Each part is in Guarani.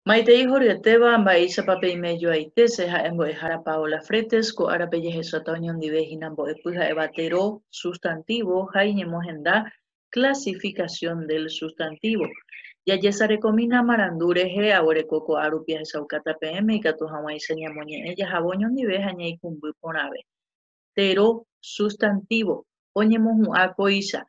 Maitei horyetéva, mba'éichapa peime joaite, che ha'e mbo'ehára Paola Fretes, ko árape jahecháta oñondive hína mbo'epy ha'éva tero, sustantivo, ha iñemohenda, clasificación del sustantivo. Jajesarekomína marandu rehe, aguereko ko'a rupi ahechaukáta peẽme ikatu hag̃uáicha ñamoñe'ẽ jahavo oñondive ha ñaikũmby porãve. Tero, sustantivo, oñemohu'ã kóicha,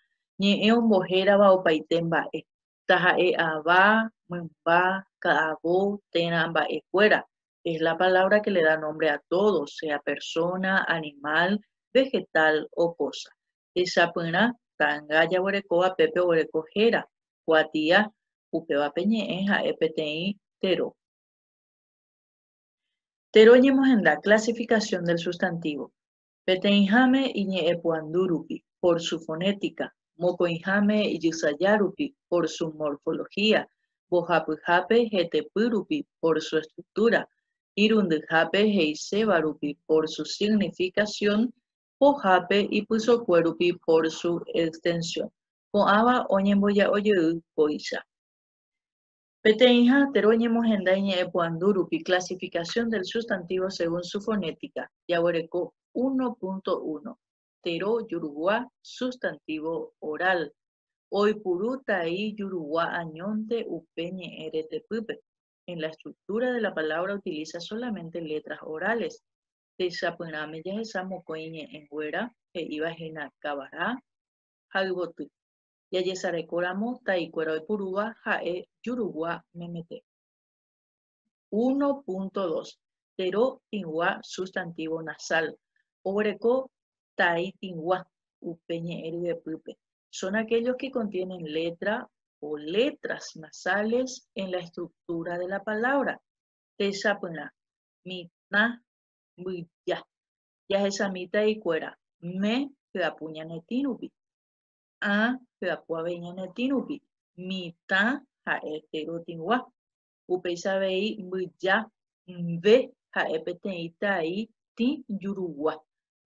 ñe'ẽ ombohérava opaite mba'e. Taha'e ava, mymba, ka'avo térã mba'ekuéra, es la palabra que le da nombre a todo, sea persona, animal, vegetal o cosa. Techapyrã, ta'anga jaguerekóva pépe oguereko héra, kuatia, upéva pe ñe'ẽ ha'e peteĩ tero. Tero ñemohenda, clasificación del sustantivo. Peteĩháme iñe'ẽpuandu rupi, por su fonética, mokõiháme ijysaja rupi, por su morfología, mbohapyhápe hetepy rupi, por su estructura, irundyhápe he'iséva rupi, por su significación, pohápe ipysokue rupi, por su extensión. Ko'ãva oñemboja'o jey kóicha. Peteĩha tero oñemohenda iñe'ẽpuandu rupi clasificación del sustantivo según su fonética, jaguereko 1.1. Tero jurugua, sustantivo oral. Oipuru tai jurugua añónte upe ñe'ẽ retepýpe. En la estructura de la palabra utiliza solamente letras orales. Techapyrãme jahecha mokõi ñe'ẽnguéra he'íva hína kavara ha yvoty. Jajesarekóramo taikuéra oipurúva ha'e jurugua memete. 1.2. Tero tĩgua sustantivo nasal. Oguereko tai tĩgua upe ñe'ẽ ryepýpe. Son aquellos que contienen letra o letras nasales en la estructura de la palabra. Techapyrã, mitã, mbyja. Jahechami taikuéra, me hyapu ñane tĩ rupi. Ã hyapu avei ñane tĩ rupi, mitã ha'e tero tĩgua. Upéicha avei mbyja mve ha'e peteĩ tai tĩ jurugua.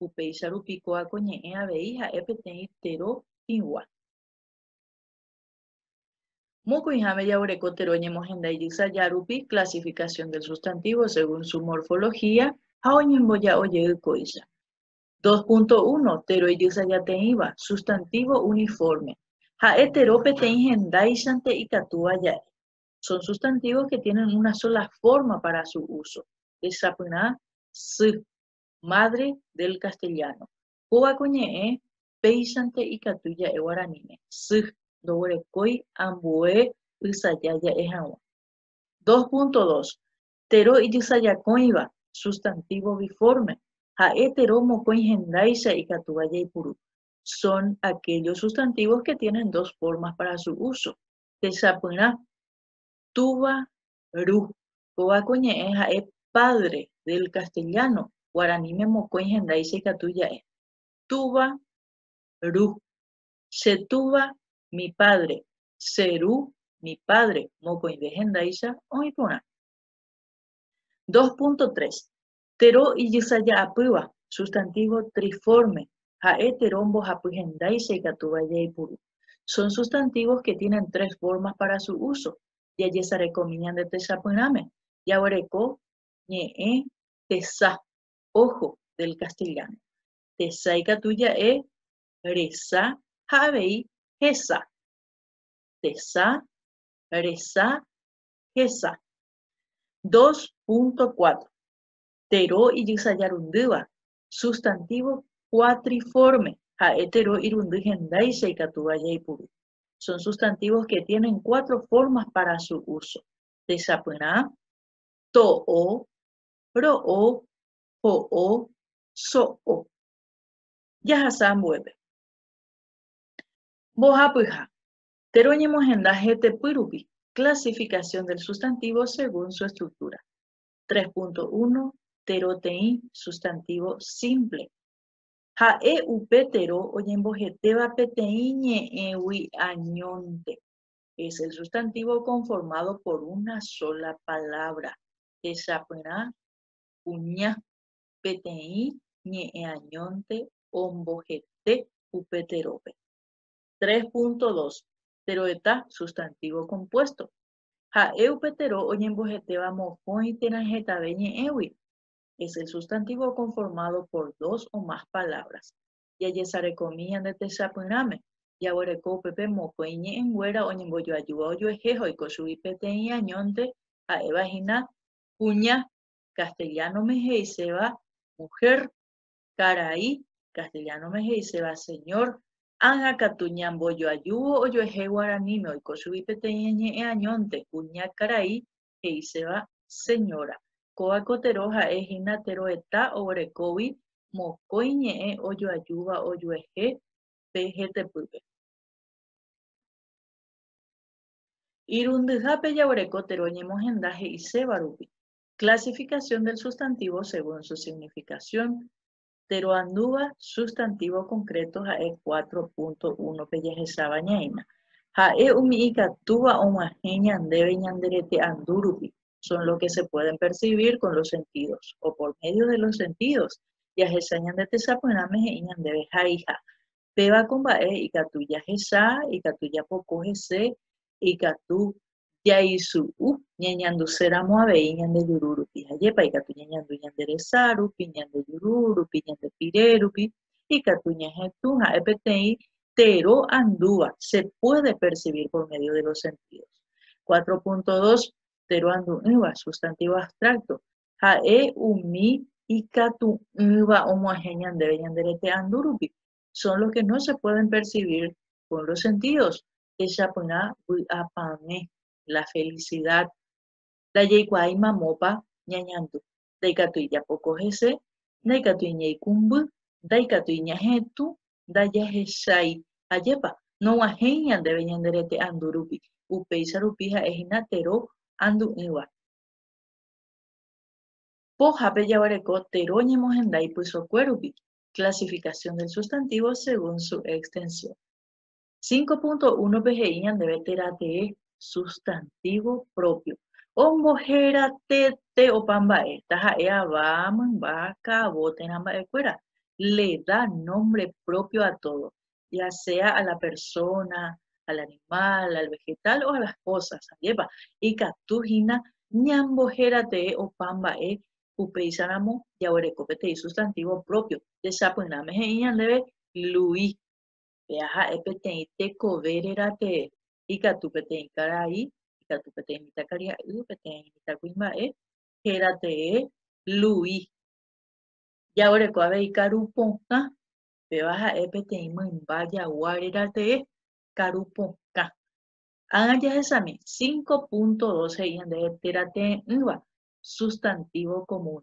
Upéicha rupi kóa ko ñe'ẽ avei ha'e peteĩ tero tĩgua. Mokõiháme jaguereko tero ñemohenda ijysaja rupi, clasificación del sustantivo según su morfología, ha oñemboja'o jey kóicha. 2.1 Tero ijysajateĩva, sustantivo uniforme. Ha'e tero peteĩ hendáichante ikatúva ja'e. Son sustantivos que tienen una sola forma para su uso. Techapyrã, sy, madre del castellano. Kóva ko ñe'ẽ péichante ikatu ja'e guaraníme, sy, ndoguerekói ambue ysaja ja'e hag̃ua. 2.2 Tero ijysajakõiva, sustantivo biforme, ha'e tero mokõi hendáicha ikatúva jaipuru. Son aquellos sustantivos que tienen dos formas para su uso. Techapyrã, túva, ru. Kóva ko ñe'ẽ ha'e padre del castellano, guaraníme mokõi hendáicha ikatu ja'e. Túva, ru. Che túva, mi padre. Che ru, mi padre, mokõive hendáicha oĩ porã. 2.3. Tero ijysaja'apýva, sustantivo triforme, ha'e tero mbohapy hendáicha ikatúva jaipuru. Son sustantivos que tienen tres formas para su uso. Jajesarekomi ñande techapyrãme, jaguereko ñe'ẽ tesa, ojo, del castellano. Tesa ikatu ja'e resa ha avei hesa. Tesa, resa, hesa. 2.4. Tero ijysajarundýva, sustantivo cuatriforme, ha'e tero irundy hendáicha ikatúva jaipuru. Son sustantivos que tienen cuatro formas para su uso. Techapyrã, to'o, ro'o, ho'o, so'o. Jahasa ambuépe. Mbohapyha. Tero oñemohenda hetepy rupi, clasificación del sustantivo según su estructura. 3.1 Teroteĩ, sustantivo simple. Ha'e upe tero oñembohetéva peteĩ ñe'ẽgui añónte. Es el sustantivo conformado por una sola palabra. Techapyrã, kuña. Peteĩ ñe'ẽ añónte ombohete upe terópe. 3.2. Teroeta, sustantivo compuesto. Ha'e upe tero oñembohetéva mokõi térã hetave ñe'ẽgui. Es el sustantivo conformado por dos o más palabras. Jajesarekomi ñande techapyrãme, jaguereko upépe mokõi ñe'ẽnguéra oñembojoajúva ojuehe ha oiko chugui peteĩ añónte ha'éva hína kuña, castellano-me he'iséva mujer, karai, castellano-me he'iséva señor, ág̃a katu ñambojoajúvo ojuehe guaraníme oiko chugui peteĩ ñe'ẽ añónte, kuña, karai, he'iséva señora. Kóva ko tero ha'e hína teroeta oguerekógui mokõi ñe'ẽ ojoajúva ojuehe pe hetepýpe. Irundyhápe jaguereko tero ñemohenda he'iséva rupi. Clasificación del sustantivo según su significación. Tero andúva, sustantivo concreto ha'e 4.1 pe jahecháva ñaína. Ha'e umi ikatúva og̃uahẽ ñandéve ñande rete andu rupi, son lo que se pueden percibir con los sentidos, o por medio de los sentidos. Jahecha ñande techapyrãme he'i ñandéve haiha. Péva ko mba'e ikatu jahecha, ikatu japoko hese, ikatu Jaisu'u, ñañanduséramo avei ñande juru rupi. Ajépa ikatu ñañandu ñande resa rupi, ñande juru rupi, ñande pire rupi, ikatu ñahetũ ha'e peteĩ tero andúva, se puede percibir por medio de los sentidos. 4.2 Tero andu'ỹva, sustantivo abstracto, ha'e umi ikatu'ỹva og̃uahẽ ñandéve ñande rete andu rupi, son los que no se pueden percibir con los sentidos, Techapyrã vy'apavẽ, la felicidad, ndajaikuaái mamópa ñañandu, ndaikatúi japoko hese, ndaikatúi ñaikũmby, ndaikatúi ñahetũ, ndajahechái. Ajépa, nog̃uahẽi ñandéve ñande rete andu rupi, upéicha rupi ha'e hína tero andu'ỹva. Pohápe jaguereko tero ñemohenda ipysokue rupi, clasificación del sustantivo según su extensión. 5.1 pe he'i ñandéve térã tee, sustantivo propio. Ombohéra tete opa mba'e, taha'e ava, mymba, ka'avo térã mba'ekuéra. Le da nombre propio a todo, ya sea a la persona, al animal, al vegetal o a las cosas. Ajépa, ikatu hína ñambohéra tee opa mba'e upéicharamo jaguereko peteĩ sustantivo propio. Techapyrãme he'i ñandéve Luis. Péa ha'e peteĩ tekove réra tee, ikatu peteĩ karai, ikatu peteĩ mitãkaria'y, peteĩ mitãkuimba'e, héra tee Lui. Jaguereko avei karu pokã, péva ha'e peteĩ mymba jagua réra tee, karu pokã. Ág̃a jahechami, 5.2 he'i ñandéve téra tee'ỹva, sustantivo común.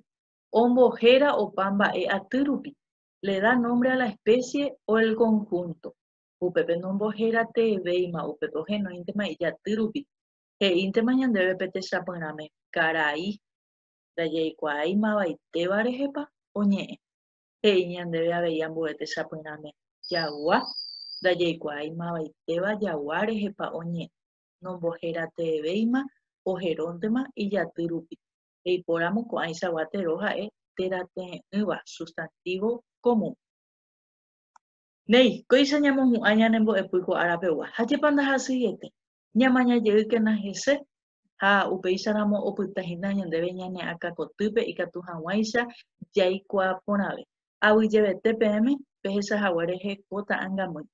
Ombohéra opa mba'e aty rupi, Le da nombre a la especie o el conjunto. Upépe nomboherateevéima, upépe ohenóintema ijaty rupi. He'íntema ñandéve pe techapyrãme, Karai, ndajaikuaái mavaitéva rehepa oñe'ẽ. He'i ñandéve avei ambue techapyrãme, Jagua, ndajaikuaái mavaitéva jagua rehepa oñe'ẽ. Nomboherateevéima, oheróntema ijaty rupi. Eipóramo ko'ãichagua tero ha'e teratee'ỹva, sustantivo común. Néi, kóicha ñamohu'ã ñane mbo'epy ko ára pegua, ha jepa ndahasyiete. Ñamaña jeýkena hese, ha upéicharamo opyta hína ñandéve ñane akãkotýpe ikatu hag̃uáicha jaikuaa porãve. Aguyjevete peẽme pehecha hague rehe ko ta'angamýi.